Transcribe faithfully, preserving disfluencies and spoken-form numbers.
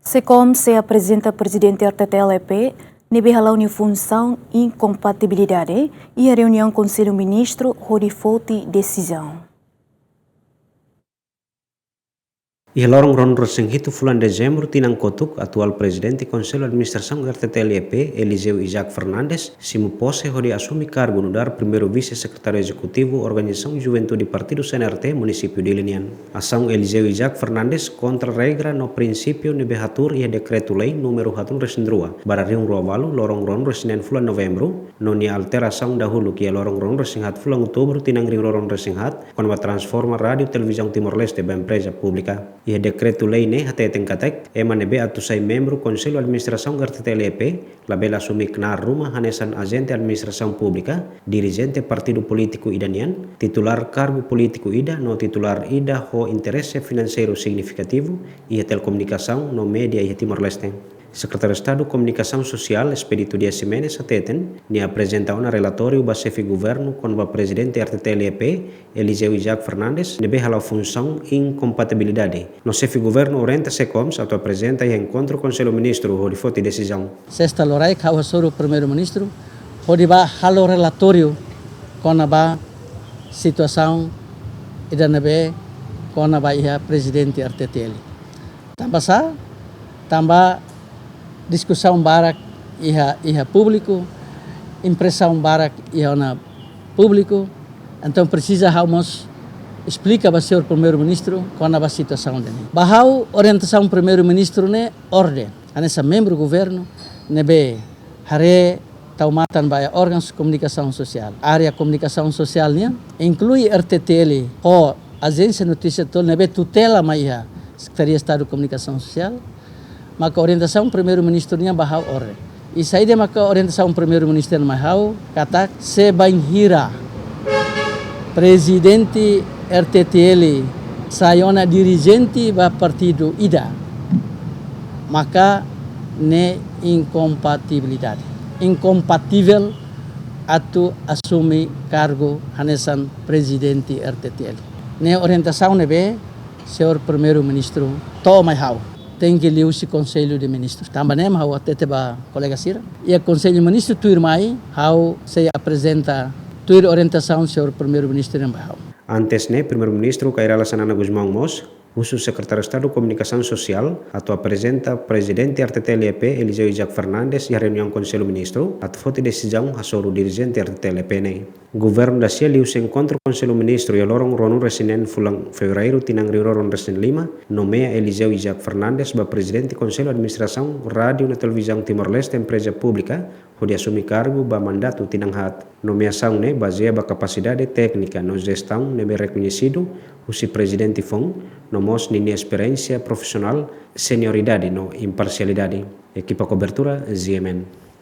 SECOMS sei aprezenta Prezidente R T T L E P ne'ebé hala'o nia funsaun inkompatibilidade iha reuniaun Konsellu Ministru hodi foti desizaun. Iha loron ruanulu-resin-hitu fulan Dezembru tinan kotuk, atuál Prezidente Konsellu Administrasaun R T T L E P, Eliseu Isaac Fernandes, simu pose hodi asume kargu nu'udar Primeiru Vise-Sekretáriu Ezekutivu Organizasaun Juventude Partidu C N R T Munisípiu Dili nian. Asaun Eliseu Isaac Fernandes kontra regra no prinsípiu ne'ebé hatuur iha Dekretu-Lei númeru haatnulu-resin-rua barra rihun rua ualu, loron ruanulu-resin-neen fulan Novembru, no nia alterasaun dahuluk iha loron ruanulu-resin-haat fulan Outubru tinan rihun rua ruanulu-resin-haat, kona-ba transforma Rádiu Televizaun Timor-Leste ba empreza públika. Iha Dekretu-Lei ne'e hateten katak ema ne'ebé atu sai membru Konsellu Administrasaun R T T L E P labele asume knaar ruma hanesan ajente administrasaun públika, dirijente partidu polítiku ida nian, titulár kargu polítiku ida no titulár ida ho interese finanseiru signifikativu iha telekomunikasaun no média iha Timor-Leste. Sekretáriu Estadu Komunikasaun Sosiál, Expedito Dias Ximenes, hateten nia aprezenta ona relatóriu ba Xefe Governu kona-ba Prezidente R T T L E P, Eliseu Isaac Fernandes, ne'ebé hala'o funsaun inkompatibilidade. No Xefe Governu orienta SECOMS atu aprezenta iha enkontru Konsellu Ministru hodi foti desizaun. Sesta loraik ha'u hasoru Primeiru-Ministru hodi bá halo relatóriu kona-ba situasaun ida ne'ebé kona-ba iha Prezidente R T T L. Tanba sá? Tanba diskusaun barak iha, iha públiku, impresaun barak iha ona públiku, entaun presiza ha'u mós esplika ba señór Primeiru-Ministru kona-ba situasaun ida-ne'e. Ba ha'u orientasaun Primeiru-Ministru ne'e orden, hanesan membru governu ne'ebé haree tau matan ba iha órgaun komunikasaun sosiál. Área komunikasaun sosiál nian, inklui R T T L ho ajénsia notísia tolu ne'ebé tutela mai iha Sekretaria Estadu Komunikasaun Sosiál, maka orientasaun Primeiru-Ministru nian ba ha'u orden. I saida maka orientasaun Primeiru-Ministru mai ha'u, katak se bainhira Prezidente R T T L sai ona dirijente ba partidu ida, maka ne'e inkompatibilidade. Inkompativel atu asume kargu hanesan Prezidente R T T L. Ne'e orientasaun ne'ebé señór Primeiru-Ministru to'o mai ha'u. Tenke liuhusi Konsellu de Ministrus. Tanba ne'e mak ha'u hatete ba kolega sira. Iha Konsellu Ministru tuirmai, ha'u sei aprezenta tuir orientasaun señór Primeiru-Ministru nian ba ha'u. Antes ne'e, Primeiru-Ministru Kay Rala Xanana Gusmão mós husu Sekretáriu Estadu Komunikasaun Sosiál atu aprezenta Prezidente R T T L E P, Eliseu Isaac Fernandes, iha reuniaun Konsellu Ministru atu foti desizaun hasoru dirijente R T T L E P ne'e. Governu dasia liuhusi enkontru Konsellu Ministru iha loron ruanulu-resin-neen fulan Fevereiru tinan rihun rua ruanulu-resin-lima, nomeia Eliseu Isaac Fernandes ba Prezidente Konsellu Administrasaun Rádiu no Televizaun Timor-Leste Empreza Públika, hodi asume kargu ba mandatu tinan haat. Nomeasaun ne'e bazeia ba kapasidade téknika no jestaun ne'ebé rekoñesidu husi prezidente foun, no mós ninia esperiénsia profisionál, senioridade no imparsialidade. Ekipa kobertura, G M N.